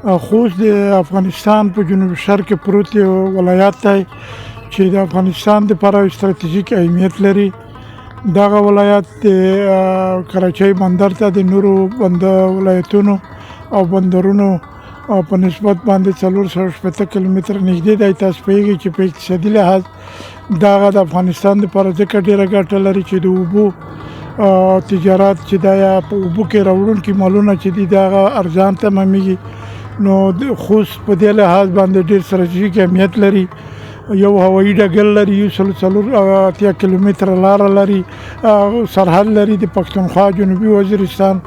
خوست د افغانستان په جنوب شرق کې پروت یو ولایت دی چې د افغانستان لپاره ستراتیژیک اهمیت لري. دغه ولایت د کراچۍ بندر ته د نورو ولایتونو او بندرونو په نسبت باندې 460 کیلومتره نږدې دی. تاسو پوهېږئ چې په اقتصادي لحاظ دغه د افغانستان لپاره ځکه ډېره ګټه لري چې د اوبو تجارت چې دا یا په اوبو کې راوړونکي مالونه چې دي دغه ارزان تمامېږي. نو خوست په دې لحاظ باندې ډېر ستراتیژیک اهمیت لري. یو هوایي ډګر لري، 184 کیلومتره لاره لري، سرحد لري د پښتونخوا، جنوبي وزیرستان،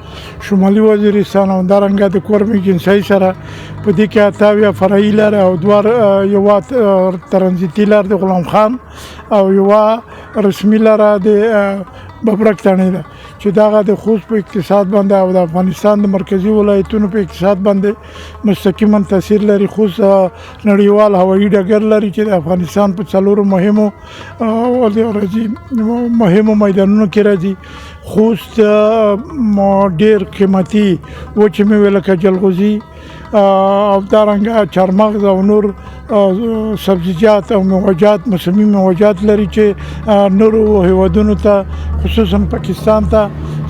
شمالي وزیرستان او همدارنګه د کورمې ایجنسۍ سره. په دې کې 78 فرعي لاره او دوه یوه ترانزیتي لار د غلام خان او یوه رسمي لاره د ببرک تڼۍ ده چې دغه د خوست په اقتصاد باندې او د افغانستان د مرکزي ولایتونو په اقتصاد باندې مستقیما تاثیر لري. خوست نړیوال هوایي ډګر لري چې د افغانستان په څلورو مهمو راځي مهمو میدانونو کې راځي. خوست ډېر قیمتي وچې مېوې لکه جلغوزي او دارنګه چارمغز او نور سبزیجات او میوهجات، موسمي میوهجات لري چې نورو هیوادونو ته خصوصا پاکستان ته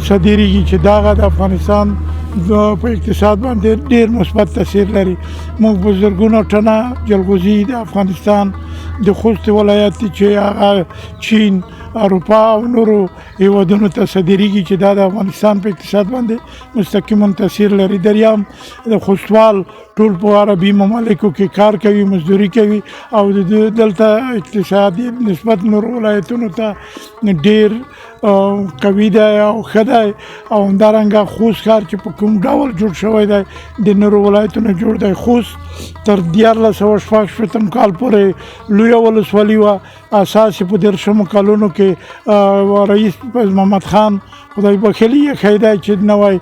صادرېږي چې دغه د افغانستان په اقتصاد باندې ډېر مثبت تاثیر لري. موږ په زرګونو ټنه جلغوزي د افغانستان د خوست ولایت چې هغه چین، اروپا او نورو هیوادونو ته صادرېږي چې دا د افغانستان په اقتصاد باندې مستقیما تاثیر لري. دریام د خوستوال ټول په عربي ممالکو کې کار کوي، مزدوري کوي او د دلته اقتصاد نسبت نورو ولایتونو ته ډېر قوي دی او ښه دی. او همدارنګه خوست ښار چې په کوم ډول جوړ شوی دی د نورو ولایتونو جوړ دی. خوست تر 1366 کال پورې لویه ولسوالي وه. اساس یې په 30 کلونو کې رئیس فیض محمد خان خدای بخښلی ایښی دی چې نوی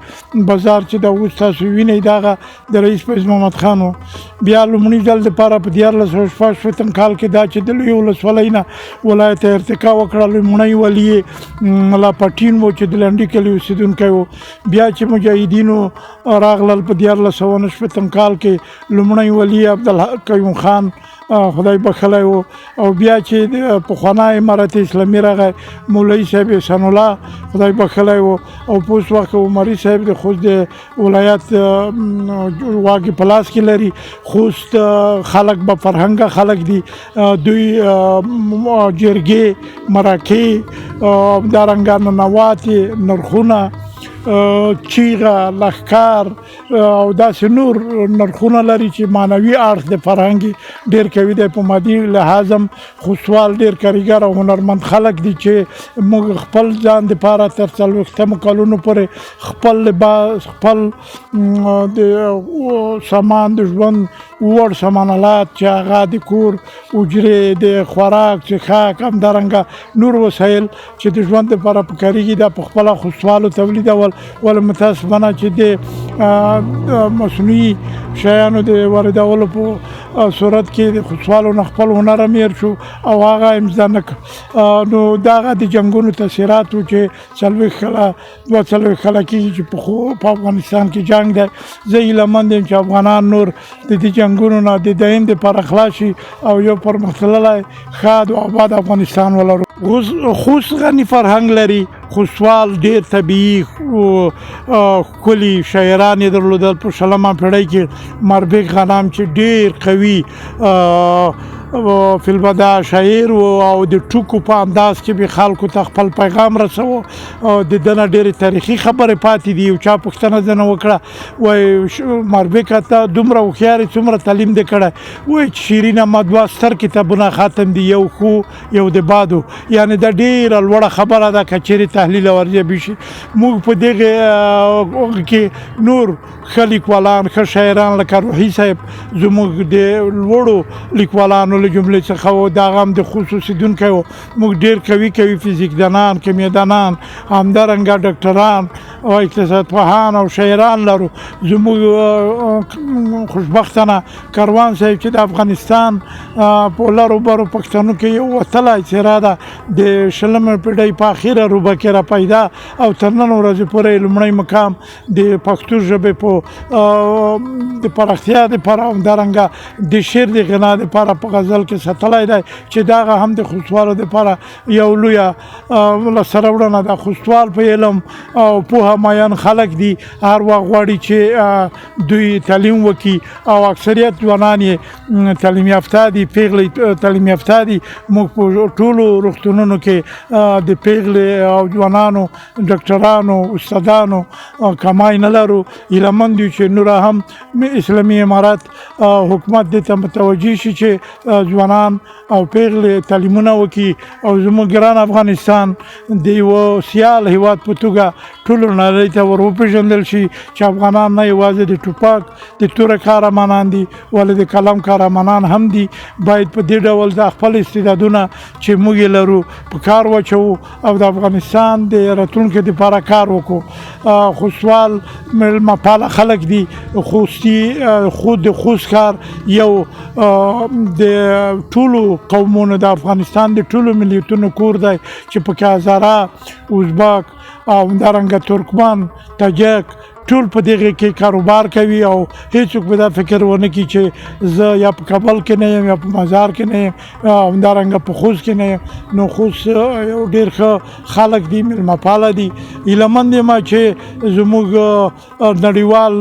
بازار چې دا اوس تاسو وینئ دغه د رئیس فیض محمد خان و. بیا لومړي ځل دپاره په 1366 کال کې دا چې د لویې ولسوالۍ نه ولایت ته ارتقا وکړه، لومړی ولي یې ملا پټین و چې د لنډي کلي اوسېدونکی و. بیا چې مجاهدینو راغلل په 1369 کال کې لومړی ولي عبدالقیوم خان خدای بخښلی و. او بیا چې پخوانی امارت اسلامي راغی مولوي صاحب احسان الله خدای بخښلی و. او په اوس وخت کې عمري صاحب د خوست د ولایت واګې په لاس کې لري. خوست خلک به فرهنګه خلک دي، دوی جرګې، مرکې، همدارنګه ننواتې، نرخونه، چیغه، لښکر او داسې نور نرخونه لري چې معنوي اړخ د فرهنګ ډېر قوي دی. په مادي لحاظ هم خوستوال ډېر کاریګر او هنرمند خلک دي چې موږ خپل ځان دپاره تر 40 کلونو پورې خپل لباس، خپل د سامان، د ژوند وړ سامانالات چې هغه د کور حجرې، د خوراک، څښاک، همدارنګه نور وسایل چې د ژوند لپاره پکارېږي دا په خپله خوستوالو تولیدول. ولې متاسفانه چې د مصنوعي شیانو د واردولو په صورت کې د خوستوالو نه خپل هنر هم هېر شو او هغه هم زده نه کړ. نو دغه د جنګونو تاثیرات و چې 40 کاله 42 کاله کېږي چې په افغانستان کې جنګ دی. زه هیله مند یم چې افغانان نور د دې جنګونو نه د دین دپاره خلاص شي او یو پرمختللی، ښاد او آباد افغانستان ولرو. خوست غني فرهنګ لري. خوستوال ډېر طبیعي ښکلي شاعران یې درلودل. په 20مه پېړۍ کې مربیک غنام چې ډېر قوي فلمدا شاعر و او د ټوکو په انداز کې به خلکو ته خپل پیغام رسوو. د ده نه ډېرې تاریخي خبرې پاتې دي. یو چا پوښتنه ځنه وکړه، وایي مربیکه ته دومره هوښیار یې، څومره تعلیم دې کړی؟ وایي چې شیرین احمد دوه ستر کتابونه ختم دي، یو ښو یو د بادو. یعنې دا ډېره لوړه خبره ده که چېرې تحلیل او ارزیابي شي. موږ په دغه کې نور ښه لیکوالان، ښه شاعران لکه روحي صاحب زموږ د لوړو لیکوالانو پوهانو له جملې څخه و، دا هم د خوست اوسېدونکی و. موږ ډېر قوي قوي فزیکدانان، کیمیادانان، همدارنګه ډاکټران او اقتصادپوهان او شاعران لرو. زموږ خوشبختانه کاروان صاحب چې د افغانستان په لرو برو پښتنو کې یو وتلی څېره ده، د شلمې پېړۍ په اخیره ربع کې را پیدا او تر نن ورځې پورې لومړی مقام د پښتو ژبې په د پراختیا دپاره، همدارنګه د شعر د غنا دپاره په غزل کې ساتلی دی، چې دغه هم د خوستوالو دپاره یو لویه لاسته راوړنه ده. خوستوال په علم او پوهه ماین خلک دي، هر وخت غواړي چې دوی تعلیم وکړي او اکثریت ځوانان یې تعلیم یافته دي، پیغلې تعلیم یافته دي. موږ په ټولو روغتونونو کې د پیغلې او ځوانانو، ډاکټرانو، استادانو کمای نه لرو. هیله مند یو چې نور هم اسلامي امارت حکومت دې ته متوجه شي چې ځوانان او پیغلې تعلیمونه وکړي او زموږ ګران افغانستان د یو سیال هیواد په توګه ټولو نړۍ ته ور وپېژندل شي چې افغانان نه یوازې د ټوپک د توره قهرمانان دي، ولې د قلم قهرمانان هم دي. باید په دې ډول د خپل استعدادونه چې موږ یې لرو په کار واچوو او د افغانستان د راتلونکي دپاره کار وکړو. خوستوال مېلمه پاله خلک دي. خوستي خو د خوست ښار یو د ټولو قومونو، د افغانستان د ټولو ملیتونو کور دی چې پکې هزاره، ازبک او همدارنګه ترکمن، تاجک ټول په دغه کې کاروبار کوي او هیڅوک به دا فکر ونه کړي چې زه یا په کابل کې نه یم یا په مزار کې نه یم، همدارنګه په خوست کې نه یم. نو خوست یو ډېر ښه خلک دي، مېلمه پاله دي. هیله مند یم چې زموږ نړیوال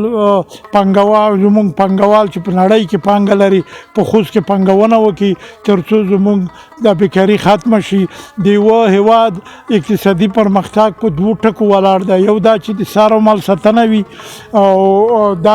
پانګوال، زموږ پانګوال چې په نړۍ کې پانګه لري، په خوست کې پانګونه وکړي ترڅو زموږ د بیکاري ختمه شي. د یوه هیواد اقتصادي پرمختګ په دوو ټکو ولاړ دی، یو دا چې د سار او مال ساتنه وي او دا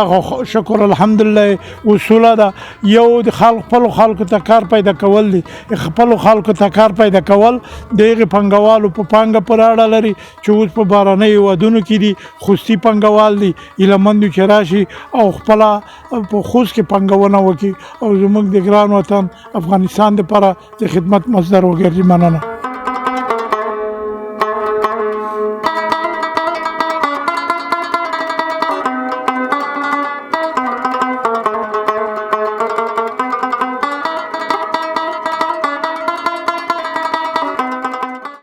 شکر الحمدلله اصوله ده، یو د خپلو خلکو ته کار پیدا کول دي. خپلو خلکو ته کار پیدا کول د هغې پانګوالو په پانګه پورې اړه لري چې اوس په بهرنیو هیوادونو کې دي، خوستي پانګوال دي. هیله مند یو چې راشي او خپله په خوست کې پانګونه وکړي او زموږ د ګران وطن افغانستان دپاره د خدمت مصدر وګرځي. مننه.